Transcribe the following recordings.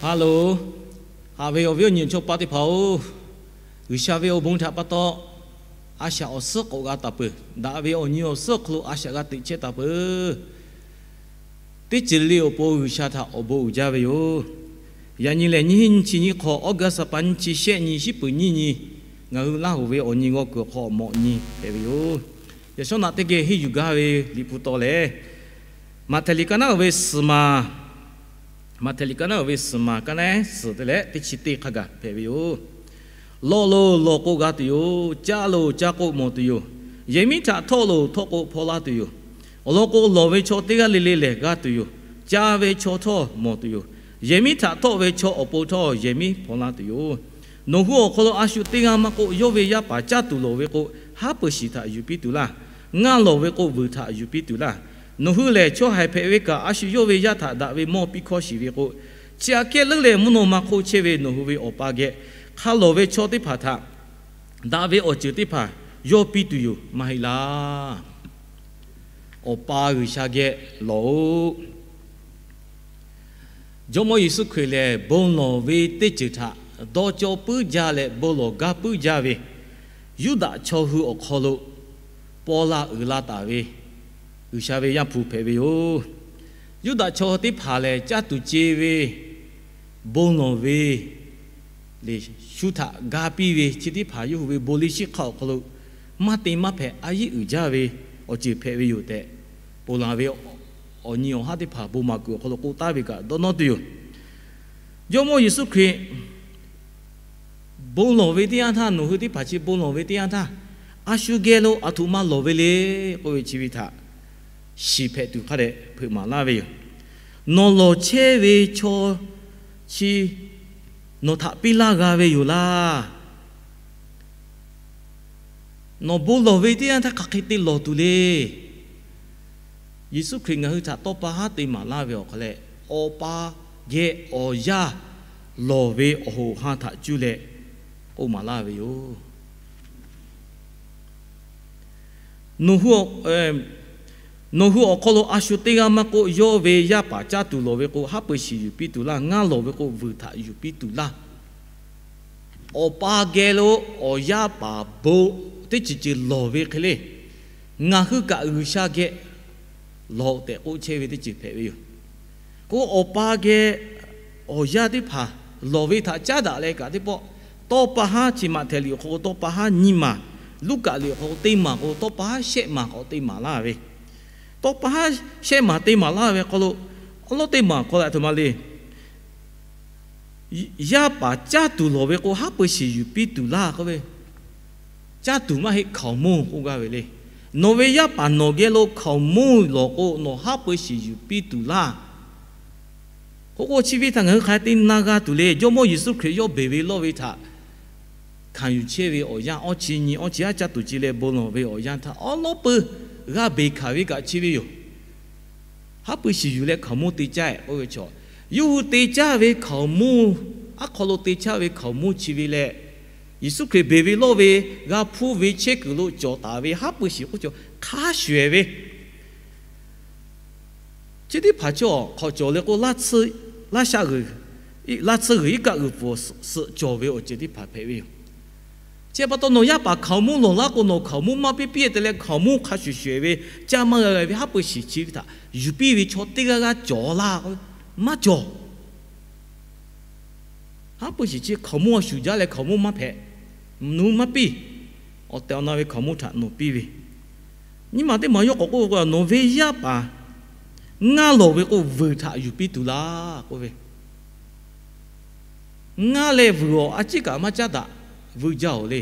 Ha loˬ, haꞈ ve awˬ viˉ awˬ nyi chaw paˍ teˇ hpaˍ-oˬ, G'uiˬsha ve awˬ bon htaꞈ pa taw, a shaꞈ awˬ suhˉ k'awꞈ g'a taˍ peuˬ. Daꞈ ve awˬ nyi awˬ suhˉ awˬ hk'aw lo a shaꞈ g'a teꞈ chehˇ taˍ peuˬ. Teˇ ceuˬ le awˬ pon G'uiˬsha htaꞈ awˬ bon uiˍ jaˇ ve yoˬ. Yaꞈ nyi lehˬ, nyiˇ hinˉ nyiˇ chi nyiˇ hk'awꞈ, August ha pa nyiˇ chi shehˆ nyi, shiˉ peuˍ nyiˇ nyi, ngaˬ hui Laˇ hoˍ ve awˬ nyi g'aw kuiˬ awˬ hk'aw mawꞈ nyi hpehꞈ ve yoˬ. Yaꞈ shawˉ naꞈ teˇ geh henˇ yuˬ gaˇ ve Liꞈ hpu taw lehˬ, Maꞈhtehˍ liꞈ ka naˆ uiˍ ve suhˍ maˬ, Maꞈhtehˍ liꞈ ka naˆ uiˍ ve suhˍ maˬ ka naˆ suhˍ te leh teˇ chi teˇ hk'a gaˬ hpehꞈ ve yoˬ. Lawˬ loˬ, lawˬ k'o g'a tuˬ yoˬ. Caˇ loˬ, caˇ k'o mawˬ tuˬ yoˬ. Yehˬ miˉ htaꞈ htawˆ loˬ, htawˆ k'o hpaw laˇ tuˬ yoˬ. Awˬ lawn k'o, lawˬ ve chaw teˇ g'aˇ le le lehˬ g'a tuˬ yoˬ. Caˇ ve chaw htawˇ mawˬ tuˬ yoˬ. Yehˬ miˉ htaꞈ htawˆ ve chaw awˬ pon htawˇ yehˬ miˉ hpaw laˇ tuˬ yoˬ. Nawˬ hui awˬ hk'aw lo a shu teˇ g'aˇ maˇ k'oˆ, yawˇ ve yaˇ paˍ caˇ tuˬ lawˬ ve k'o, haˉ pui shiˍ htaꞈ yuˬ piˇ tuˬ laˇ. Ngaˇ lawˬ ve k'o, vuiˬ htaꞈ yuˬ piˇ tuˬ laˇ. Nawˬ hui lehˬ, chaw haiˬ hpehꞈ ve kaꞈ, a shu yawˇ ve yaˇ htaꞈ daꞈ ve mawˇ piˇ hkawˇ shiˍ ve k'o, chi aꞈ kehˉ leuˉ leh mvuhˇ naw ma hk'oˆ chehˇ ve nawˬ hui ve Awˬ pa geh hk'a lawˬ ve chaw teˇ hpaˍ htaꞈ daꞈ ve awˬ ceuˬ teˇ hpaˍ yawˇ piˇ tuˬ yoˬ maˇ heˆ laˇ. Awˬ pa G'uiˬsha geh lawˬ-oꞈ. Jawˇmawˇ Yeˍsuˆ Hkriꞈ lehˬ, bon lawˬ ve teˇ ceuˬ htaꞈ dawˇ cawˇ puiˉ jaˇ leh bon lawˬ gaˇ puiˉ jaˇ ve Yuˇdaꞈ chaw hui awˬ hk'aw lo paw la uiˍ la taˍ ve G'uiˬsha ve Yaˇ hpu hpehꞈ ve yoˬ. Yuˇdaꞈ chaw teˇ hpaˍ lehˬ, caˇ tuˬ ce ve, bon lawˬ ve, lehˬ shu htaꞈ ga piˇ ve chi teˇ hpaˍ yawˇ hui ve bon liˇ shiˉ hk'aˇ awˬ hk'aw lo maˇ te maˇ hpehꞈ, a yiˉ uiˍ jaˇ ve awˬ ceuˬ hpehꞈ ve yoˬ tehꞈ, ponˬ laˬ ve awˬ nyi awˬ haˉ teˇ hpaˍ bon maˍ kuiˬ awˬ hk'aw lo k'oˆ taˍ ve kaꞈ dawˇ nawˇ tuˬ yoˬ. Jawˇmawˇ Yeˍsuˆ Hkriꞈ bon lawˬ ve teˇ yanˇ htaˇ, nawˬ hui teˇ hpaˍ chi bon lawˬ ve teˇ yanˇ htaˇ, a shu geh lo aˬ htoꞈ ma lawˬ ve le k'oˆ ve chi ve htaꞈ shiˍ hpehꞈ tuˬ hk'a dehꞈ hpeuꞈ maˍ laˇ ve yoˬ. Nawˬ lawˬ chehˇ ve chaw chi nawˬ htaꞈ piˇ laˇ g'a ve yoˬ laˇ. Nawˬ bon lawˬ ve teˇ yanˇ htaˇ hk'aˬ hk'e te lawˬ tuˬ le. Yeˍsuˆ Hkriꞈ ngaˬ hui htaꞈ tawˇ pa haˉ te maˍ laˇ ve awˬ hk'aw leh, Awˬ pa geh awˬ yaˇ lawˬ ve awˬ hoꞈ ha htaꞈ cuˇ leh k'oˆ maˍ laˇ ve yoˬ. Nawˬ hui awˬ hk'aw lo a shu teˇ g'aˇ maˇ k'oˆ, yawˇ ve yaˇ paˍ caˇ tuˬ lawˬ ve k'o, haˉ pui shiˍ yuˬ piˇ tuˬ laˇ. Ngaˇ lawˬ ve k'o, vuiˬ htaꞈ yuˬ piˇ tuˬ laˇ. Awˬ pa geh lo awˬ yaˇ paˍ bon teˇ ceuˬ ceuˬ lawˬ ve hk'e le, ngaˬ hui kaꞈ G'uiˬsha geh lawˬ tehꞈ k'oˆ chehˇ ve teˇ ceuˬ hpehꞈ ve yoˬ. K'o, Awˬ pa geh awˬ yaˇ teˇ hpaˍ lawˬ ve htaꞈ caˉ daꞈ leh kaꞈ teˇ pawˆ, tawˇ pa haˉ chi maꞈ htehˍ liꞈ awˬ hk'aw k'o, tawˇ pa haˉ nyiˇ maˬ, Luˉkaꞈ liꞈ awˬ hk'aw k'o teˇ maˬ k'o, tawˇ pa haˉ shehˆ maˬ k'awꞈ te maˍ laˇ ve, tawˇ pa haˉ shehˆ maˬ te maˍ laˇ ve hk'aw lo, awˬ lawˉ teˇ maˬ k'awꞈ leh aˬ htoꞈ ma le. Yaˇ paˍ caˇ tuˬ lawˬ ve k'o, haˉ pui shiˍ yuˬ piˇ tuˬ laˇ k'oˆ ve, caˇ tuˬ maˇ heˆ, hkaoˍmonˇ k'oˆ gaˇ ve le. Nawˬ ve yaˇ paˍ nawˬ geh lo hkaoˍmonˇ lawˬ k'o, nawˬ haˉ pui shiˍ yuˬ piˇ tuˬ laˇ. K'oˆ k'o, chi ve htaꞈ ngaˬ hui hk'aˬ hk'e te na g'a tuˬ le. Jawˇmawˇ Yeˍsuˆ Hkriꞈ yawˇ beˬ ve lawˇ ve htaꞈ hkanˍ yuˬ chehˇ ve awˬ yanˇ, awˇ chi nyi awˇ chi haˉ caˇ tuˬ ce leh bon lawˬ ve awˬ yanˇ htaˇ, awˉ lawˉ peuˬ g'a beˬ hkanˍ ve kaꞈ chi ve yoˬ. Haˉ pui shiˍ yuˬ leh hkaoˍmonˇ te caˇ-e k'oˆ ve chaw, yawˇ hui te caˇ ve hkaoˍmonˇ, aˉ hk'aw lo te caˇ ve hkaoˍmonˇ chi ve leh, Yeˍsuˆ Hkriꞈ beˬ ve lawˇ ve g'a hpuˇ ve chehˇ kuiˬ lo cawˬ taˍ ve haˉ pui shiˍ k'oˆ chaw hk'a shuˍ-ehˍ ve chi teˇ hpaˍ chi awˬ hk'awꞈ cawˬ leh k'o, laˇ tsuhˇ g'uiˬ iˉ kaˆ g'uiˬ pfuhˍ suhꞈ cawˬ ve awˬ ceuˬ teˇ hpaˍ hpehꞈ ve yoˬ. Chi pa taw, nawˬ yaˇ paˍ hkaoˍmonˇ lawˬ laˇ k'o, nawˬ hkaoˍmonˇ maˇ piˇ piˇ te leh, hkaoˍmonˇ hk'a shuˍ shuˍ-ehˍ ve caˇ maˇ g'a g'a ve haˉ pui shiˍ chi ve htaꞈ yuˬ piˇ ve chaw teˇ g'aˇ g'aˇ cawˬ laˇ k'o, maˇ cawˬ. Haˉ pui shiˍ chi hkaoˍmonˇ a shuˍ jaˇ leh hkaoˍmonˇ maˇ hpehꞈ, nawˬ maˇ piˇ. Awˬ tehˬ awˬ na ve hkaoˍmonˇ htaꞈ nawˬ piˇ ve, nyiˇ maˬ teˇ maˬ yawˇ k'awꞈ k'oˆ ve k'o, nawˬ ve yaˇ paˍ ngaˇ lawˬ ve k'o, vuiˬ htaꞈ yuˬ piˇ tuˬ laˇ k'oˆ ve. Ngaˇ leh vuiˬ awˬ a ciˉ kaꞈ maˇ caˉ daꞈ, vuiˬ jaˇ-oˬ le.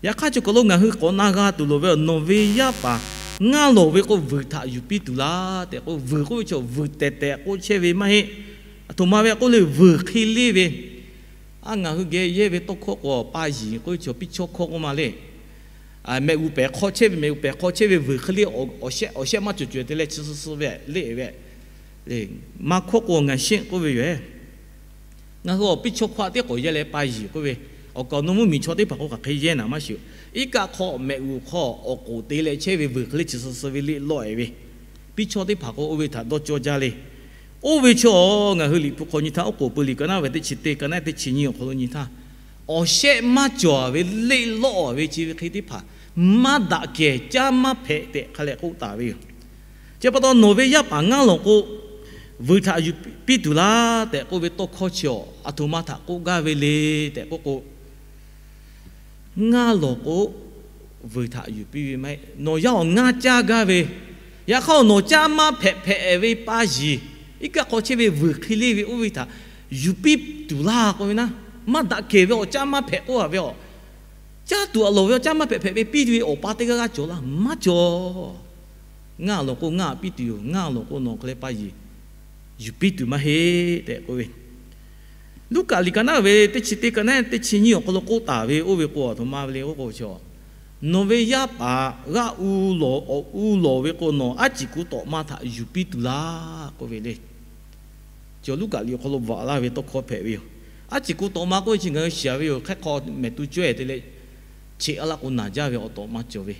Yaꞈ hk'aˇ, chi hk'aw lo ngaˬ hui k'awꞈ na g'a tuˬ loˍ ve, nawˬ ve yaˇ paˍ ngaˇ lawˬ ve k'o, vuiˬ htaꞈ yuˬ piˇ tuˬ laˇ tehꞈ k'oˆ. Vuiˬ k'oˆ ve chaw vuiˬ tehˬ tehˬ k'oˆ chehˇ ve maˇ heˆ. Aˬ htoꞈ ma ve k'oˆ le, vuiˬ hk'e leˇ ve. A, ngaˬ hui geh yehˇ ve tawˇ hkawˇ k'o, pa yiˍ k'oˆ ve chaw piˇ chawˇ hkawˇ k'oˆ ma le. Mehꞈ g'uˬ pehˍ hk'aw chehˇ ve, mehꞈ g'uˬ pehˍ hk'aw chehˇ ve vuiˬ hk'e leˇ, awˬ shehˆ maˇ cawˬ cawˬ te leh chi suh suh ve leˇ ve. Maˇ hkawˇ k'o, ngaˬ sheˆ k'oˆ ve yoˬ. Ngaˬ hui awˬ piˇ chawˇ hkawˇ teˇ k'awꞈ yehˇ leh pa yiˍ k'oˆ ve, awˬ kaˍ awˬ nu mvuhˇmiˬ chaw teˇ hpaˍ k'o hk'aˬ hk'e yehˇ naˍ maˇ shiˍ. Iˉ kaˆ hk'aw mehꞈ g'uˬ hk'aw awˬ k'oˍ te leh chehˇ ve vuiˬ hk'e leˇ chi suh suh ve leˇ lawˆ-e ve, piˇ chawˇ teˇ hpaˍ k'o oˇ ve htaꞈ dawˇ cawˇ jaˇ le. Oˇ ve chaw, ngaˬ hui Liꞈ hpu hk'aw nyi htaˇ, oˉ k'oˍ pui liꞈ ka naˉ ve teˇ chi teˇ, ka naˉ teˇ chi nyiˇ awˬ hk'aw lo nyi htaˇ, awˬ shehˆ maˇ cawˬ ve, leˆ lawˆ ve chi ve hk'e teˇ hpaˍ maˇ daꞈ kehˬ, caˇ maˇ hpehꞈ tehꞈ hk'a leh k'oˆ taˍ ve yoˬ. Chi pa taw, nawˬ ve yaˇ paˍ ngaˇ lawˬ k'o, vuiˬ htaꞈ yuˬ piˇ tuˬ laˇ tehꞈ k'oˆ ve tawˇ hkawˇ chi awˬ, aˬ htoꞈ ma htaꞈ k'oˆ gaˇ ve le tehꞈ k'oˆ k'o, ngaˇ lawˬ k'o, vuiˬ htaꞈ yuˬ piˇ ve maˇ heˆ. Nawˬ yaˇ awˬ ngaˇ caˇ gaˇ ve, yaꞈ hk'aˇ nawˬ caˇ maˇ hpehꞈ hpehꞈ ve pa yiˍ, iˉ kaˆ hk'aw chehˇ ve vuiˬ hk'e le ve oˇ ve htaꞈ yuˬ piˇ tuˬ laˇ k'oˆ ve naˉ, maˇ daꞈ kehˬ ve awˬ caˇ maˇ hpehꞈ k'oˆ a ve awˬ, caˇ tuˬ a lawˬ ve awˬ caˇ maˇ hpehꞈ hpehꞈ ve piˇ ve awˬ pa teˇ g'aˇ g'aˇ cawˬ laˇ maˇ cawˬ. Ngaˇ lawˬ k'o ngaˇ piˇ tuˬ yoˬ. Ngaˇ lawˬ k'o nawˬ hk'e leh pa yiˍ yuˬ piˇ tuˬ maˇ heˆ tehꞈ k'oˆ ve, Luˉkaꞈ liꞈ ka naˉ ve teˇ chi teˇ, ka naˉ teˇ chi nyiˇ awˬ hk'aw lo k'oˆ taˍ ve oˇ ve k'o, aˬ htoꞈ ma ve le k'oˆ k'o, nawˬ ve yaˇ paˍ g'aˇ u lawˬ, awˬ u lawˬ ve k'o, nawˬ aˉ ciˍ ku tawꞈ ma htaꞈ yuˬ piˇ tuˬ laˇ k'oˆ ve le. Cawˬ Luˉkaꞈ liꞈ awˬ hk'aw lo bvuhꞈ laˇ ve tawˇ hkawˇ hpehꞈ ve yoˬ. Aˉ ciˍ ku tawꞈ ma k'oˆ ve chi ngaˬ hui shiˍ ve yoˬ. Hk'e hk'aw mehˍ tu cawehˬ te leh, cheꞈ a laˇ k'o naˬ jaˇ ve awˬ tawꞈ ma cawˬ ve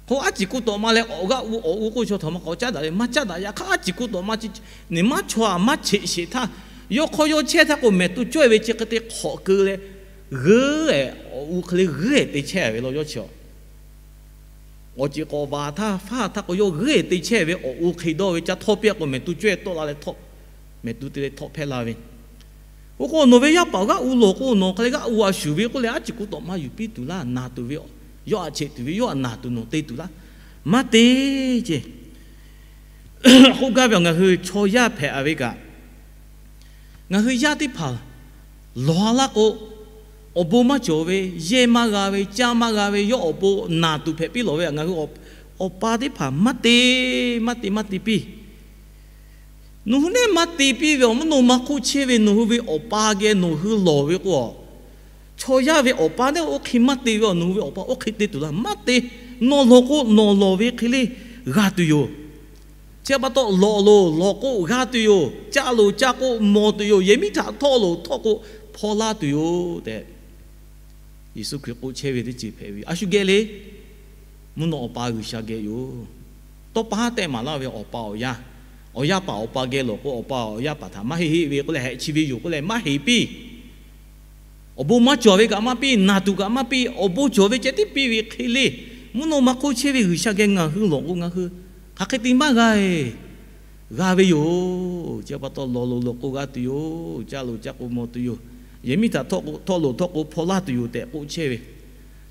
k'o, aˉ ciˍ ku tawꞈ ma leh awˬ g'aˇ u awˬ u k'oˆ chaw htaꞈ ma k'awꞈ caˉ daꞈ leh maˇ caˉ daꞈ. Yaꞈ hk'aˇ aˉ ciˍ ku tawꞈ ma chi neˬ maˇ chaw a maˇ cheꞈ sheˍ htaˇ, yawˇ hk'aw yawˇ chehˇ htaˇ k'o, mehˍ tu cawehˬ ve chi hk'e te hk'awꞈ keu leh, g'euˉ-ehˍ, awˬ u hk'e le g'euˉ-ehˍ te chehˇ ve law yawˇ chi awˬ, awˬ ceˬ k'awꞈ vaꞈ htaˇ faˇ htaˇ k'o, yawˇ g'euˉ-ehˍ te chehˇ ve awˬ u hk'e dawˇ ve ca htawˇ piˇ a k'o, mehˍ tu cawehˬ tawˆ la leh htawˆ, mehˍ tu te leh htawˆ hpehˇ la ve. Oˇ k'o, nawˬ ve yaˇ paˍ g'aˇ u lawˬ k'o, nawˬ hk'e leh g'aˇ u a shuˍ ve k'oˆ leh, aˉ ciˍ ku tawꞈ ma yuˬ piˇ tuˬ laˇ. Naˬ tuˬ ve, yawˇ aꞈ cheꞈ tuˬ ve, yawˇ aꞈ naˬ tuˬ nawˬ te tuˬ laˇ. Maˇ te ce. K'oˆ gaˇ ve awˬ, ngaˬ hui chaw yaˇ hpehꞈ a ve kaꞈ, ngaˬ hui yaˇ teˇ hpaˍ lawˬ a laˇ k'o, awˬ bon maˇ cawˬ ve, yehˇ maˇ g'a ve, caˇ maˇ g'a ve, yawˇ awˬ bon naˬ tuˬ hpehꞈ piˇ lawˬ ve a, ngaˬ hui awˬ pa teˇ hpaˍ maˇ te, maˇ te, maˇ te piˇ. Nawˬ hui neˉ maˇ te piˇ ve awˬ, mvuhˇ naw ma hk'oˆ chehˇ ve nawˬ hui ve awˬ pa geh nawˬ hui lawˬ ve k'o, chaw yaˇ ve awˬ pa neˉ oˇ hk'e maˇ te ve awˬ, nawˬ hui ve awˬ pa oˇ hk'e te tuˬ laˇ. Maˇ te. Nawˬ lawˬ k'o nawˬ lawˬ ve hk'e le g'a tuˬ yoˬ. Chi pa taw lawˬ loˬ lawˬ k'o g'a tuˬ yoˬ. Caˇ loˬ caˇ k'o mawˬ tuˬ yoˬ. Yehˬ miˉ htaꞈ htawˆ loˬ htawˆ k'o hpaw laˇ tuˬ yoˬ tehꞈ, Yeˍsuˆ Hkriꞈ k'oˆ chehˇ ve teˇ ceuˬ hpehꞈ ve a shu geh le. Mvuhˇ naw awˬ pa G'uiˬsha geh yoˬ. Tawˇ pa haˉ tehˆ maˍ laˇ ve awˬ pa awˬ yaˇ, awˬ yaˇ paˍ awˬ pa geh lawˬ k'o, awˬ pa awˬ yaˇ paˍ htaꞈ maˇ heˆ heˆ ve k'oˆ leh, heh chi ve yoˬ k'oˆ leh maˇ heˆ piˇ. Awˬ bon maˇ cawˬ ve kaꞈ maˇ piˇ, naˬ tuˬ kaꞈ maˇ piˇ, awˬ bon cawˬ ve ceh tiˉ piˇ ve hk'e le, mvuhˇ naw ma hk'oˆ chehˇ ve G'uiˬsha geh ngaˬ hui lawˬ k'o, ngaˬ hui hk'aˬ hk'e te maˇ g'a-e. G'a ve yoˬ. Chi pa taw lawˬ loˬ lawˬ k'o g'a tuˬ yoˬ. Caˇ loˬ caˇ k'o mawˬ tuˬ yoˬ. Yehˬ miˉ htaꞈ htawˆ loˬ htawˆ k'o hpaw laˇ tuˬ yoˬ tehꞈ k'oˆ chehˇ ve.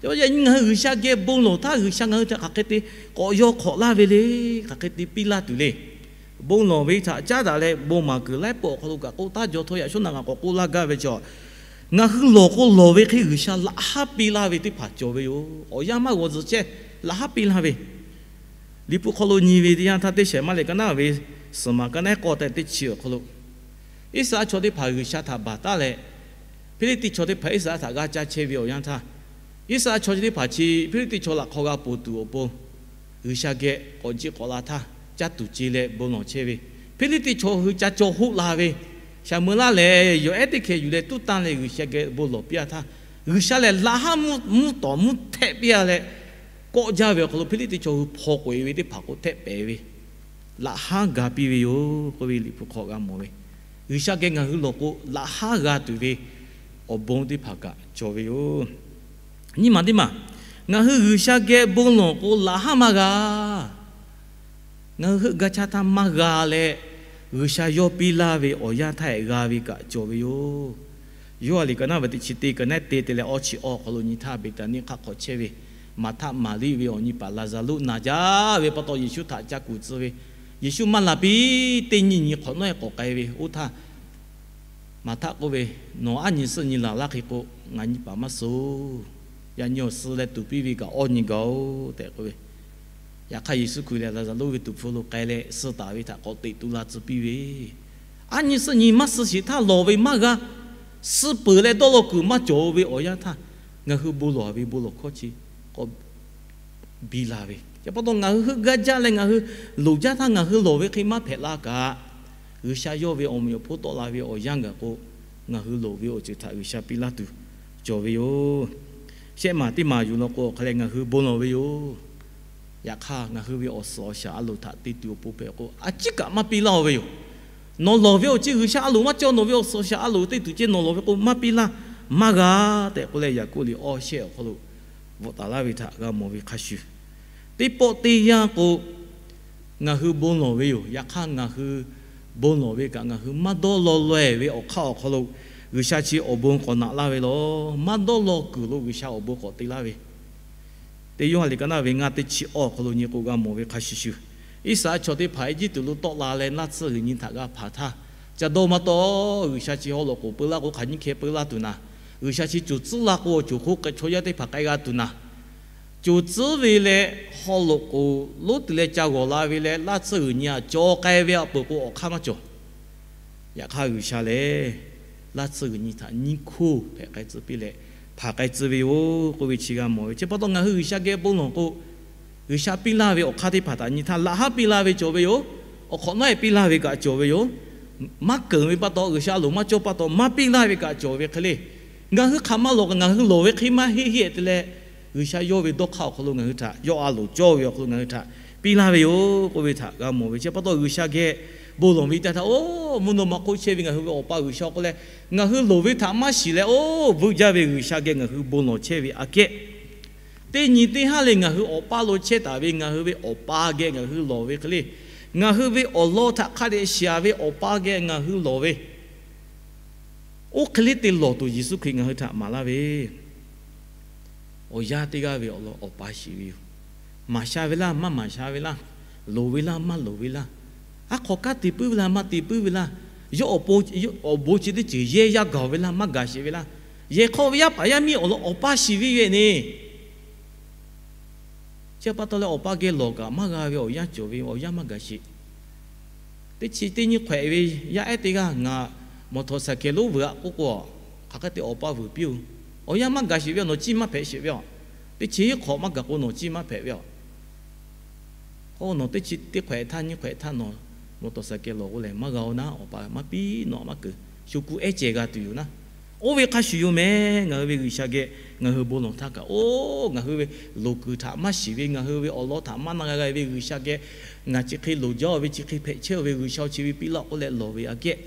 Yaꞈ nyi ngaˬ hui G'uiˬsha geh bon lawˬ htaˇ, G'uiˬsha ngaˬ hui htaꞈ hk'aˬ hk'e te k'awꞈ yaw hk'awꞈ laˇ ve le. Hk'aˬ hk'e te piˇ laˇ tuˬ le. Bon lawˬ ve htaꞈ caˉ daꞈ leh bon maˍ kuiˬ laiˉ pawˆ awˬ hk'aw lo kaꞈ k'oˆ taˉ jaw htawˇ, yaꞈ shawˉ naꞈ ngaˬ k'awꞈ k'oˆ laˇ gaˇ ve chaw, ngaˬ hui lawˬ k'o lawˬ ve hk'e G'uiˬsha laꞈ haˉ piˇ laˇ ve teˇ hpaˍ cawˬ ve yoˬ. Awˬ yanˇ maˇ g'awˬ tzuhˬ chehˇ, laꞈ haˉ piˇ laˇ ve. Liꞈ hpu hk'aw lo nyi ve teˇ yanˇ htaˇ, teˇ shehˍ maˇ leh ka naˉ ve suhˍ maˬ ka naˉ k'awˇ tehꞈ teˇ chi awˬ hk'aw lo, Iˉsaˍreˍlaˆ chaw teˇ hpaˍ G'uiˬsha htaꞈ baˬ taˉ leh, Hpiˇliˇtiˆ chaw teˇ hpaˍ Iˉsaˍreˍlaˆ htaꞈ g'aˇ caˇ chehˇ ve awˬ yanˇ htaˇ, Iˉsaˍreˍlaˆ chaw chi teˇ hpaˍ chi Hpiˇliˇtiˆ chaw laꞈ hk'aw g'a poˬ tuˬ awˬ pon, G'uiˬsha geh k'awꞈ jiˆ k'awꞈ la htaˇ, caˇ tuˬ ce leh bon lawˬ chehˇ ve, Hpiˇliˇtiˆ chaw hui ca caw hoˆ la ve, Saˍmo laˇ lehˬ yawˬ ehˉ teˇ hkeh yuˬ leh tuˉ tanˇ leh G'uiˬsha geh bon lawˬ piˇ a htaˇ, G'uiˬsha lehˬ laꞈ haˉ mvuhˇ tawˍ mvuhˇ htehˆ piˇ a leh, kawˆ jaˇ ve awˬ hk'aw lo Hpiˇliˇtiˆ chaw hui hpaw k'oꞈ-e ve teˇ hpaˍ k'o htehˆ pehˍ ve, laꞈ haˉ ga piˇ ve yoˬ k'oˆ ve Liꞈ hpu hk'aw g'a mawˬ ve. G'uiˬsha geh ngaˬ hui lawˬ k'o, laꞈ haˉ g'a tuˬ ve awˬ bon teˇ hpaˍ kaꞈ cawˬ ve yoˬ. Nyi maˬ teˇ maˬ, ngaˬ hui G'uiˬsha geh bon lawˬ k'o, laꞈ haˉ maˇ g'a. Ngaˬ hui heuˆ gaˇ caˇ htaˇ maˇ g'a leh, G'uiˬsha yawˇ piˇ laˇ ve awˬ yanˇ htaˇ hehꞈ g'a ve kaꞈ cawˬ ve yoˬ. Yoˇhanˬ liꞈ ka naˉ ve teˇ chi teˇ, ka naˉ te te leh awˇ chi awˇ awˬ hk'aw lo nyi htaˇ, Beˍtaˍniˆ hk'aˆ hk'aw chehˇ ve Maˍhtaˆ Maˍriˆ ve awˬ nyi paˍ Laˍzaˍruˆ naˬ jaˇ ve pa taw, Yeˍsuˆ htaꞈ ca kuˬ tcuh ve. Yeˍsuˆ maˇ laˬ piˇ, teˇ nyi nyi hk'awꞈ nawˉ-e k'awꞈ k'ai ve. Oˇ htaˇ Maˍhtaˆ k'oˆ ve, Nawˬ aˉ nyi suhˆ nyi laˬ laˇ hk'e k'o, ngaˬ nyi paˍ maˇ suh-oˬ. Yaꞈ nyi awˬ suh leh tuˍ piˇ ve kaꞈ awˇ nyi gaˬ-oˬ tehꞈ k'oˆ ve. Yaꞈ hk'aˇ Yeˍsuˆ Hkriꞈ lehˬ Laˍzaˍruˆ ve tuˍ hpfuh lo k'ai leh, suh taˍ ve htaꞈ k'awꞈ teꞈ tu la tcuh piˇ ve. Aˉ nyi suhˆ nyi maˇ suh sheˍ htaˇ lawˬ ve maˇ g'a. Suh peuˬ leh dawˇ law kuiˬ maˇ cawˬ ve awˬ yanˇ htaˇ, ngaˬ hui bon lawˬ ve bon lawˬ hkawˇ chi k'awꞈ biˇ la ve. Chi pa taw ngaˬ hui heuˆ gaˇ jaˇ leh ngaˬ hui loˍ jaˇ htaˇ ngaˬ hui lawˬ ve hk'e maˇ hpehꞈ la kaꞈ, G'uiˬsha yawˇ ve awˬ meꞈ awˬ hponˇ tawˆ la ve awˬ yanˇ gaˬ k'o, ngaˬ hui lawˬ ve awˬ ceuˬ htaꞈ G'uiˬsha piˇ laˇ tuˬ cawˬ ve yoˬ. Shehˆ maˬ teˇ maˬ yuˬ law k'o, awˬ hk'aw leh ngaˬ hui bon lawˬ ve yoˬ. Yaꞈ hk'aˇ ngaˬ hui ve awˬ suhˍ awˬ shaˍ a loˍ htaꞈ te tuˬ awˬ pon hpehꞈ k'o, a ciˉ kaꞈ maˇ piˇ laˇ-oˬ ve yoˬ. Nawˬ lawˬ ve awˬ ceuˬ G'uiˬsha a loˍ maˇ cawˇ, nawˬ ve awˬ suhˍ awˬ shaˍ a loˍ teˇ tuˬ ceh nawˬ lawˬ ve k'o maˇ piˇ laˇ, maˇ g'a tehꞈ k'oˆ leh, Yaˍkoˆ liꞈ awˇ shehˆ awˬ hk'aw lo bvuhꞈ taˍ laˇ ve htaꞈ g'a mawˬ ve hk'a shuˍ, teˇ pawˆ teˇ yanˇ k'o, ngaˬ hui bon lawˬ ve yoˬ. Yaꞈ hk'aˇ, ngaˬ hui bon lawˬ ve kaꞈ ngaˬ hui maˇ dawˇ law lawehˬ ve awˬ hk'aˇ awˬ hk'aw lo G'uiˬsha chi awˬ bon k'awꞈ naꞈ laˇ ve lawˬ. Maˇ dawˇ law kuiˬ lo G'uiˬsha awˬ bon k'awꞈ te laˇ ve, teˇ Yoˇhanˬ liꞈ ka naˆ ve ngaˇ teˇ chi awˇ awˬ hk'aw lo nyi k'o g'a mawˬ ve hk'a shuˍ shuˍ, Iˉsaˍreˍlaˆ chaw teˇ hpaˍ Eˇjiˇtuꞈ lo tawˆ la leh laˇ tsuhˇ g'uiˬ nyi htaꞈ g'a hpanˍ htaˇ, ca dawˇ maˇ tawˆ. G'uiˬsha chi haw loꞈ k'oˍ peu laˇ k'o, hk'aˬ nyiˇ hkeh peu laˇ tuˬ naˍ. G'uiˬsha chi coˬ tcuhˉ la k'o, awˬ coˬ hk'oˆ k'ai chaw yaˇ teˇ hpaˍ k'ai g'a tuˬ naˍ. Coˬ tcuhˉ ve leh haw loꞈ k'oˍ lonˉ te leh ca g'awˬ la ve leh laˇ tsuhˇ g'uiˬ nyi aꞈ cawˬ k'ai ve aꞈ peuˬ k'o, awˬ hk'aˇ maˇ cawˬ. Yaꞈ hk'aˇ, G'uiˬsha lehˬ laˇ tsuhˇ g'uiˬ nyi htaꞈ nyiˇ hkoˇ hpehꞈ k'ai tcuh piˇ leh hpanˍ k'ai tcuh ve yoˬ k'oˆ ve chi g'a mawˬ ve. Chi pa taw, ngaˬ hui G'uiˬsha geh bon lawˬ k'o, G'uiˬsha piˇ laˇ ve awˬ hk'aˇ teˇ hpaˍ htaꞈ nyi htaˇ, laꞈ haˉ piˇ laˇ ve cawˬ ve yoˬ. Awˬ hk'awꞈ nawˉ piˇ laˇ ve kaꞈ cawˬ ve yoˬ. Maˇ keunˍ ve pa taw, G'uiˬsha a loˍ maˇ cawˇ pa taw maˇ piˇ laˇ ve kaꞈ cawˬ ve hk'e le. Ngaˬ hui hk'aˬ ma lawˬ kaꞈ ngaˬ hui lawˬ ve hk'e maˇ heˆ heˆ te leh, G'uiˬsha yawˇ ve dawˇ hk'aˇ awˬ hk'aw lo ngaˬ hui htaꞈ yawˇ a loˍ cawˇ ve awˬ hk'aw lo ngaˬ hui htaꞈ piˇ laˇ ve yoˬ k'oˆ ve htaꞈ g'a mawˬ ve. Chi pa taw, G'uiˬsha geh bon lawˬ ve teˇ htaˇ, oˇ mvuhˇ naw ma hk'oˆ chehˇ ve ngaˬ hui ve Awˬ pa G'uiˬsha k'oˆ leh, ngaˬ hui loˍ ve htaꞈ maˇ shiˍ leh, oˇ vuiˇ jaˇ ve G'uiˬsha geh ngaˬ hui bon lawˬ chehˇ ve aꞈ kehˉ, teˇ nyi teˇ haˉ leh ngaˬ hui awˬ paˇ lo chehˇ taˍ ve ngaˬ hui ve Awˬ pa geh ngaˬ hui lawˬ ve hk'e le, ngaˬ hui ve awˬ lawn htaꞈ hk'a dehꞈ shiˍ ve Awˬ pa geh ngaˬ hui lawˬ ve, oˇ hk'e le te lawˬ tuˬ Yeˍsuˆ Hkriꞈ ngaˬ hui htaꞈ maˍ laˇ ve, awˬ yanˇ teˇ g'aˇ ve awˬ lawn Awˬ pa shiˍ ve yoˬ. Maˍ sha ve laˇ, maˇ maˍ sha ve laˇ, loˍ ve laˇ, maˇ loˍ ve laˇ, aˉ hk'aw kanˉ te puiˉ ve laˇ, maˇ te puiˉ ve laˇ, yawˇ awˬ bon chi teˇ ceuˬ yehˇ yaˇ gaˬ ve laˇ, maˇ gaˬ sheˍ ve laˇ, yehˬ hk'aw ve yaˇ paˍ yaˇ miˇ awˬ lawn Awˬ pa shiˍ ve yoˬ e neˬ. Chi pa taw leh, Awˬ pa geh lawˬ kaꞈ maˇ g'a ve awˬ yanˇ cawˬ ve, awˬ yanˇ maˇ gaˬ sheˍ. Teˇ chi teˇ nyi hk'awehꞈ ve yaˇ ehˉ teˇ g'aˇ ngaˬ mawˬ htawꞈ saˍ kehˬ lonˉ vuiˬ aꞈ k'oˆ k'o, hk'aˬ hk'e te Awˬ pa vuiˬ piˇ-oˬ. Awˬ yanˇ maˇ gaˬ sheˍ ve, nawˬ ciˇ maˇ hpehꞈ sheˍ ve aˬ. Teˇ chi hiˉ hk'awꞈ maˇ gaˬ k'o, nawˬ ciˇ maˇ hpehꞈ ve aˬ. K'o nawˬ teˇ chi teˇ hk'awehꞈ htaˇ nyiˇ hk'awehꞈ htaˇ nawˬ mawˬ htawꞈ saˍ kehˬ lawˬ k'o lehˬ, maˇ g'a-oˬ naˉ, Awˬ pa maˇ piˇ, nawˬ maˇ keunˍ, shu kuˬ ehˉ cehˬ g'a tuˬ yoˬ naˉ. Oˇ ve hk'a shuˍ yoˬ mehˍ. Ngaˬ hui ve G'uiˬsha geh ngaˬ hui bon lawˬ htaˇ kaꞈ, oˇ ngaˬ hui ve loˍ kuiˬ htaꞈ maˇ shiˍ ve, ngaˬ hui ve awˬ lawn htaꞈ maˇ na g'a ve G'uiˬsha geh, ngaˬ chi hk'e loˍ jaˇ-oˬ ve, chi hk'e hpehꞈ chehˇ-oˬ ve, G'uiˬsha chi ve piˇ laˇ k'oˆ leh lawˬ ve aꞈ kehˉ,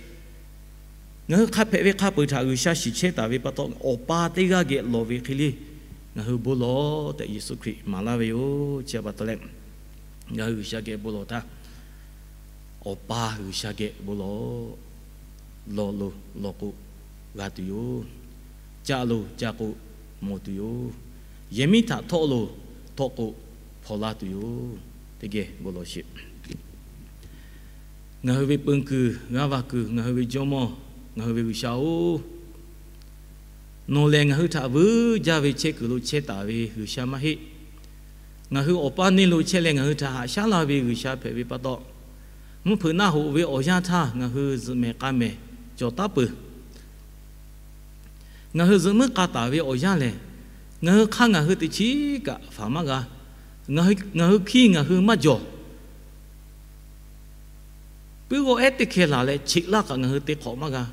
ngaˬ hui hk'a hpehꞈ ve hk'a peuˬ htaꞈ G'uiˬsha shiˍ chehˇ taˍ ve pa taw, Awˬ pa teˇ g'aˇ geh lawˬ ve hk'e le, ngaˬ hui bon lawˬ tehꞈ Yeˍsuˆ Hkriꞈ maˍ laˇ ve yoˬ. Chi pa taw leh, ngaˬ hui G'uiˬsha geh bon lawˬ htaˇ, Awˬ pa G'uiˬsha geh bon lawˬ. Lawˬ loˬ lawˬ k'o, g'a tuˬ yoˬ. Ca loˬ ca k'o, mawˬ tuˬ yoˬ. Yehˬ miˉ htaꞈ htawˆ loˬ htawˆ k'o, hpawnˬ laˇ tuˬ yoˬ. Teˇ geh bon lawˬ sheˍ. Ngaˬ hui ve peun kuiˬ g'aˇ va kuiˬ, ngaˬ hui ve Jawˇmawˇ, ngaˬ hui ve G'uiˬsha-oˬ, nawˬ lehˬ ngaˬ hui htaꞈ vuiˇ jaˇ ve chehˇ kuiˬ lo chehˇ taˍ ve G'uiˬsha maˇ heˆ. Ngaˬ hui awˬ pa neˇ lo chehˇ leh ngaˬ hui htaꞈ haꞈ shaˉ laˇ ve G'uiˬsha hpehꞈ ve pa taw, mvuhˇ hpeuꞈ naˆ hoꞈ ve awˬ yanˇ htaˇ ngaˬ hui zuhꞈ mehˍ k'a mehˍ cawˬ taˉ peuˬ. Ngaˬ hui zuhꞈ muiˉ k'a taˍ ve awˬ yanˇ lehˬ, ngaˬ hui hk'aˇ ngaˬ hui teꞈ chiˉ kaꞈ faˍ maˇ g'a. Ngaˬ hui hkiˇ ngaˬ hui maˇ jawˬ. Puiˉ g'awˇ ehˉ teˇ hkeh laˬ leh cheꞈ laˇ kaꞈ ngaˬ hui te hk'awꞈ maˇ g'a.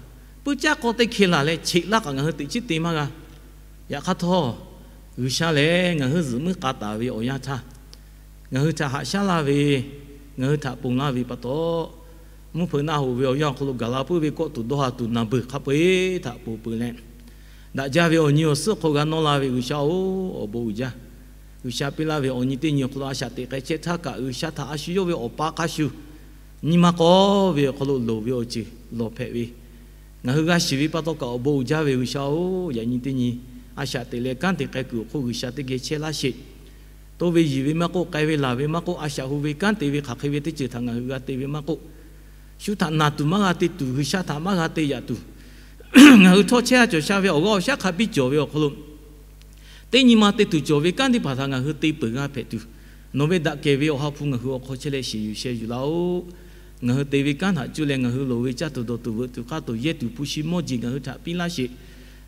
Puiˉ caˇ k'aw teˇ hkeh laˬ leh cheꞈ laˇ kaꞈ ngaˬ hui teꞈ chiˉ te maˇ g'a. Yaꞈ hk'aˇ htawˇ, G'uiˬsha lehˬ ngaˬ hui zuhꞈ muiˉ k'a taˍ ve awˬ yanˇ htaˇ, ngaˬ hui htaꞈ haꞈ shaˉ laˇ ve, ngaˬ hui htaꞈ ponˬ laˇ ve pa taw, mvuhˇ hpeuꞈ naˆ hoꞈ ve awˬ yanˇ awˬ hk'aw lo gaˬ la puiˉ ve kawˆ tuˬ dawˇ ha tuˬ naˬ beuˬ hk'a peu-eˬ htaꞈ ponˬ peuˬ leh, daꞈ jaˇ ve awˬ nyi awˬ suhˉ hk'aw g'a nawˇ la ve G'uiˬsha-oˬ, awˬ bon uiˍ jaˇ. G'uiˬsha piˇ laˇ ve awˬ nyi teˇ nyi awˬ hk'aw lo a shaꞈ teꞈ k'ai chehˇ htaˇ kaꞈ, G'uiˬsha htaꞈ a shu yawˇ ve awˬ pa hk'a shuˍ nyi ma k'awˇ ve awˬ hk'aw lo loˍ ve awˬ ceuˬ lawˬ hpehꞈ ve, ngaˬ hui g'a shiˍ ve pa taw kaꞈ awˬ bon uiˍ jaˇ ve G'uiˬsha-oˬ, yaꞈ nyi teˇ nyi a shaꞈ teꞈ leh kanˉ te k'ai kuiˬ awˬ hk'oˆ G'uiˬsha teˇ geh chehˇ laˇ sheˍ. Toˇ ve yiˬ ve maˇ k'oˆ, k'ai ve laˬ ve maˇ k'oˆ, a shaꞈ hu ve kanˉ te ve hk'aˬ hk'e ve teˇ ceuˬ htaꞈ ngaˬ hui g'a te ve maˇ k'oˆ, shu htaꞈ naˬ tuˬ maˇ g'a te tuˬ, G'uiˬsha htaꞈ maˇ g'a te yaꞈ tuˬ, ngaˬ hui htawˇ chehˇ a cawˬ sha ve awˬ g'aˇ awˬ shaˉ hk'a biˇ cawˬ ve awˬ hk'aw lo teˇ nyi ma te tuˬ cawˬ ve kanˉ teˇ hpaˍ htaꞈ ngaˬ hui te peuˬ g'a hpehꞈ tuˬ, nawˬ ve daꞈ kehˬ ve Awˬ ha hpu ngaˬ hui awˬ hk'aw chehˇ leh shiˍ yuˬ sheh yuˬ laˇ-oˆ. Ngaˬ hui te ve kanˉ htaꞈ cuˇ leh ngaˬ hui loˍ ve caˇ tuˬ dawˬ tuˬ veuꞈ tuˬ k'aˇ tuˬ yehˇ tuˬ hpu shi mawˇ jeˬ ngaˬ hui htaꞈ piˇ laˇ sheˍ.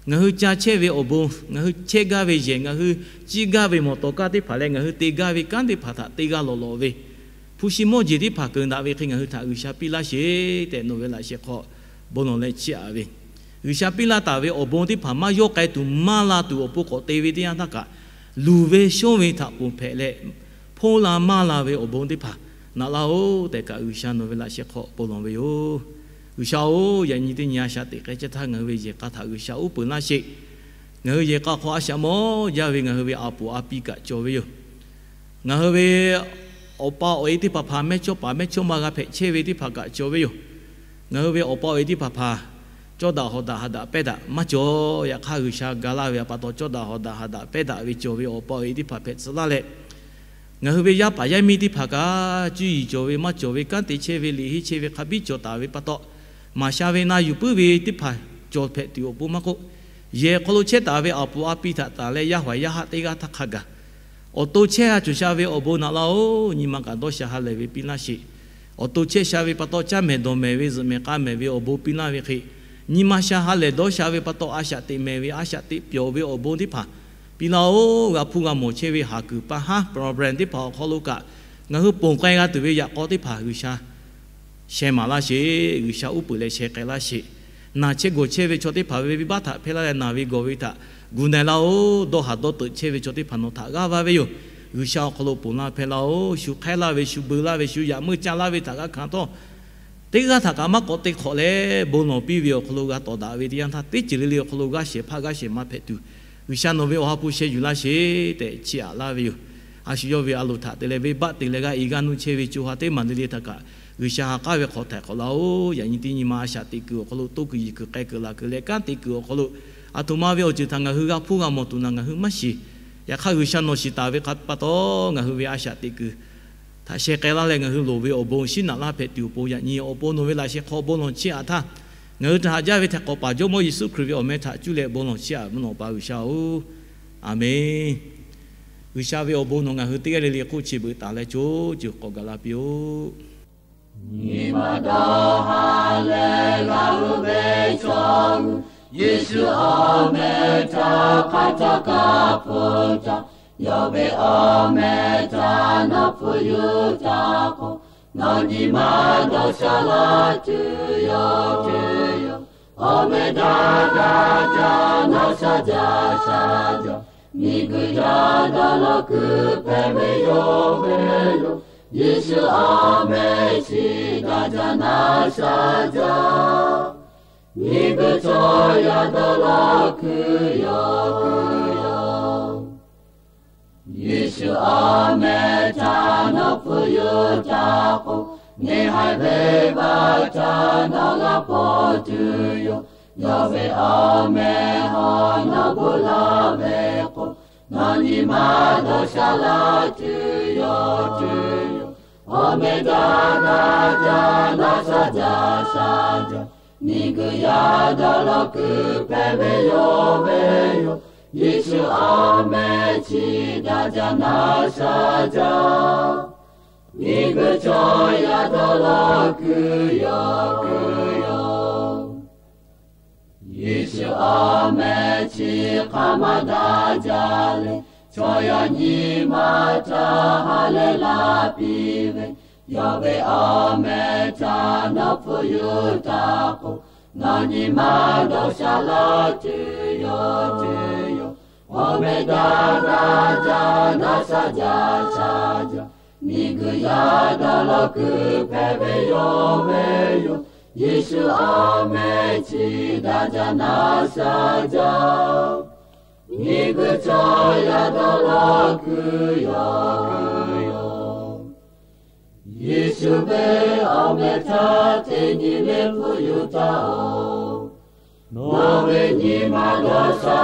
Ngaˬ hui ca chehˇ ve awˬ bon, ngaˬ hui chehˇ gaˇ ve yehˬ, ngaˬ hui ciˇ gaˇ ve mawˬ tawˍ kaˇ teˇ hpaˍ leh ngaˬ hui te gaˇ ve kanˉ teˇ hpaˍ htaꞈ te g'a lawˬ lawꞈ ve, hpu shi mawˇ jeˬ teˇ hpaˍ keunˍ daꞈ ve hk'e ngaˬ hui htaꞈ G'uiˬsha piˇ laˇ sheˍ tehꞈ nawˬ ve laꞈ sheh hk'aw bon lawˬ leh chiˇ aꞈ ve, G'uiˬsha piˇ laˇ taˍ ve awˬ bon teˇ hpaˍ maˇ yawˇ k'ai tuˬ maˇ la tuˬ awˬ pon k'awꞈ te ve teˇ yanˇ htaˇ kaꞈ, luˬ ve shonˇ ve htaꞈ ponˬ hpehꞈ leh, hponˇ la maˇ la ve awˬ bon teˇ hpaˍ naꞈ laˇ-oˬ tehꞈ kaꞈ G'uiˬsha nawˬ ve laꞈ sheh hk'aw bon lawˬ ve yoˬ. G'uiˬsha-oˬ, yaꞈ nyi teˇ nyi a shaꞈ teꞈ k'ai chehˇ htaˇ ngaˬ hui ve yehˬ k'a htaꞈ G'uiˬsha uˉ peunˍ laˇ sheˍ. Ngaˬ hui yehˬ k'a hk'aw a shaꞈ mawˇ jaˇ ve ngaˬ hui ve a puˍ a pi kaꞈ cawˬ ve yoˬ. Ngaˬ hui ve awˬ pa awˬ e teˇ hpaˍ hpaˍ mehˇchawˇpaˍ mehˇchawˇma g'a hpehꞈ chehˇ ve teˇ hpaˍ kaꞈ cawˬ ve yoˬ. Ngaˬ hui ve awˬ pa awˬ e teˇ hpaˍ hpaˍ cawˇ daꞈ hawˍ daꞈ haꞈ daꞈ pehˇ daꞈ maˇ cawˬ. Yaꞈ hk'aˇ, G'uiˬsha ga laˇ ve pa taw cawˇ daꞈ hawˍ daꞈ haꞈ daꞈ pehˇ daꞈ ve cawˬ ve awˬ pa awˬ e teˇ hpaˍ hpehꞈ tcuh laˇ leh, ngaˬ hui ve yaˇ paˍ yaˇ miˇ teˇ hpaˍ kaꞈ cuˇ yiˍ cawˬ ve maˇ cawˬ ve kanˉ te chehˇ ve liꞈ henˇ chehˇ ve hk'a biˇ cawˬ taˍ ve pa taw, maˍ sha ve na yuˬ puiˉ ve teˇ hpaˍ cawˬ hpehꞈ tuˬ awˬ pon maˇ k'oˆ, yehˬ hk'aw lo chehˇ taˍ ve a puˍ a pi htaꞈ taˍ leh yaˇ haˍ yaˇ haˆ teˇ g'aˇ htaˇ hk'a gaˬ awˬ to chehˇ a cawˬ sha ve awˬ bon naꞈ laˇ-oˬ, nyi ma kaꞈ dawˇ sha ha lehˬ ve piˇ laˇ sheˍ. Awˬ to chehˇ sha ve pa taw caˇ mehˍ dawˬ mehˍ ve zuhꞈ mehˍ k'a mehˍ ve awˬ bon piˇ laˇ ve hk'e, nyi ma sha ha lehˬ dawˇ sha ve pa taw a shaꞈ teꞈ mehˍ ve a shaꞈ teꞈ pyawˬ ve awˬ bon teˇ hpaˍ piˇ laˇ-oˬ. G'a hpuˇ g'a mawˬ chehˇ ve haˍ kuiˬ pa haˉ problem teˇ hpaˍ awˬ hk'aw lo kaꞈ ngaˬ hui ponˬ k'ai g'a tuˬ ve yaꞈ k'aw teˇ hpaˍ G'uiˬsha sheh maˍ laˇ sheˍ. G'uiˬsha uˉ peunˍ leh sheh k'ai laˇ sheˍ. Naˬ chehˇ gawˬ chehˇ ve chaw teˇ hpaˍ ve venˇbaˆ htaꞈ hpehˇ laˇ leh naˬ ve gawˬ ve htaꞈ gu na-e laˇ-oˬ. Dawˇ haˍ dawˇ teuꞈ chehˇ ve chaw teˇ hpaˍ nawˬ htaꞈ g'aˇ va ve yoˬ. G'uiˬsha awˬ hk'aw lo ponˬ laˇ hpehˇ laˇ-oˬ. Shu hk'aiˉ laˇ ve, shu beu laˇ ve, shu yaꞈ meuˇ caˇ laˇ ve htaꞈ g'a hkanˍ htawˇ, teˇ g'aˇ htaꞈ kaꞈ maˇ k'awꞈ te hk'awꞈ leh bon lawˬ piˇ ve awˬ hk'aw lo g'a tawˍ daꞈ ve teˇ yanˇ htaˇ, teˇ ceuˬ le le awˬ hk'aw lo g'aˇ shehˍ hpaˇ g'aˇ shehˍ ma hpehꞈ tuˬ, G'uiˬsha nawˬ ve awˬ ha hpu sheh yuˬ laˇ sheˍ tehꞈ chiˇ aꞈ laˇ ve yoˬ. A shu yawˇ ve a loˍ htaꞈ te leh venˇbaˆ te leh g'a e g'aˇ nuˇ chehˇ ve co ha teˇ maˬ le le htaꞈ kaꞈ G'uiˬsha ha k'aˉ ve hk'aw htaiˍ hk'awꞈ laˇ-oˬ. Yaꞈ nyi teˇ nyi ma a shaꞈ teꞈ kuiˬ awˬ hk'aw lo toˇ kuiˬ yiˬ kuiˬ k'ai kuiˬ laˬ kuiˬ leh kanˉ te kuiˬ awˬ hk'aw lo, aˬ htoꞈ ma ve awˬ ceuˬ htaꞈ ngaˬ hui g'a hpuˇ g'a mawˬ tuˬ naˬ ngaˬ hui maˇ shiˍ. Yaꞈ hk'aˇ, G'uiˬsha nawˬ shiˍ taˍ ve hk'a pa taw ngaˬ hui ve a shaꞈ teꞈ kuiˬ htaꞈ sheh k'ai laˇ leh ngaˬ hui loˍ ve awˬ bon shiˉ naꞈ laˇ hpehꞈ tuˬ awˬ pon, yaꞈ nyi awˬ pon nawˬ ve laꞈ sheh hk'aw bon lawˬ chiˇ aꞈ htaˇ, ngaˬ hui htaꞈ haꞈ jaˇ ve htaiˍ hk'awꞈ paˍ Jawˇmawˇ Yeˍsuˆ Hkriꞈ ve awˬ meh htaꞈ cuˇ leh bon lawˬ chiˇ aꞈ mvuhˇ naw pa G'uiˬsha-oˬ, Aˍmenˇ. G'uiˬsha ve awˬ bon nawˬ ngaˬ hui teˇ g'aˇ le le hk'oˆ chi beuꞈ taˍ leh co ceuˬ k'awꞈ gaˬ la piˇ-oˆ. Nyi ma dawˇ ha leh g'a uˉ ve chaw, Yeˍsuˆ awˬ meh htaꞈ hk'a htaˇ kaꞈ hpu taˍ, yawˇ ve awˬ meh htaꞈ nawˬ hpu yuˬ taˍ k'o, nawˬ nyi ma dawˇ sha laˇ tuˬ yoˬ, tuˬ yoˬ. Awˬ meh daꞈ daꞈ jaˇ, nawˬ sha jaˇ sha jaˇ, miˬguiˬ yaˇ dawˇ law kuiˬ hpehꞈ ve yoˬ ve yoˬ. Yeˍsuˆ awˬ meh chi daꞈ jaˇ, nawˬ sha jaˇ, miˬguiˬ chaw yaˇ dawˇ law kuiˬ yoˬ, kuiˬ yoˬ. Yeˍsuˆ awˬ meh htaꞈ nawˬ hpu yuˬ taˍ k'o, neˇ haiˬ venˇbaˆ htaꞈ nawˬ g'a hpaw tuˬ yoˬ. Yawˇ ve awˬ meh hawˉ nawˬ gu laˇ ve k'o, nawˬ nyi ma dawˇ sha laˇ tuˬ yoˬ, tuˬ yoˬ. Awˬ meh daꞈ daꞈ jaˇ, nawˬ sha jaˇ sha jaˇ, miˬguiˬ yaˇ dawˇ law kuiˬ hpehꞈ ve yoˬ ve yoˬ. Yeˍsuˆ awˬ meh chi daꞈ jaˇ, nawˬ sha jaˇ, miˬguiˬ chaw yaˇ dawˇ law kuiˬ yoˬ, kuiˬ yoˬ. Yeˍsuˆ awˬ meh chi hk'aˬ ma daꞈ jaˇ le, chaw yaˇ nyi ma htaꞈ ha lehˬ laˇ piˇ ve, yawˇ ve awˬ meh htaꞈ nawˬ hpu yuˬ taˍ k'o, nawˬ nyi ma dawˇ sha laˇ tuˬ yoˬ, tuˬ yoˬ. Awˬ meh daꞈ daꞈ jaˇ, nawˬ sha jaˇ sha jaˇ, miˬguiˬ yaˇ dawˇ law kuiˬ hpehꞈ ve yoˬ ve yoˬ. Yeˍsuˆ awˬ meh chi daꞈ jaˇ, nawˬ sha jaˇ, miˬguiˬ chaw yaˇ dawˇ law kuiˬ yoˬ, kuiˬ yoˬ. Yeˍsuˆ ve awˬ meh htaꞈ teˇ nyi le hpu yuˬ taˍ-oˬ. Nawˬ ve nyi ma dawˇ sha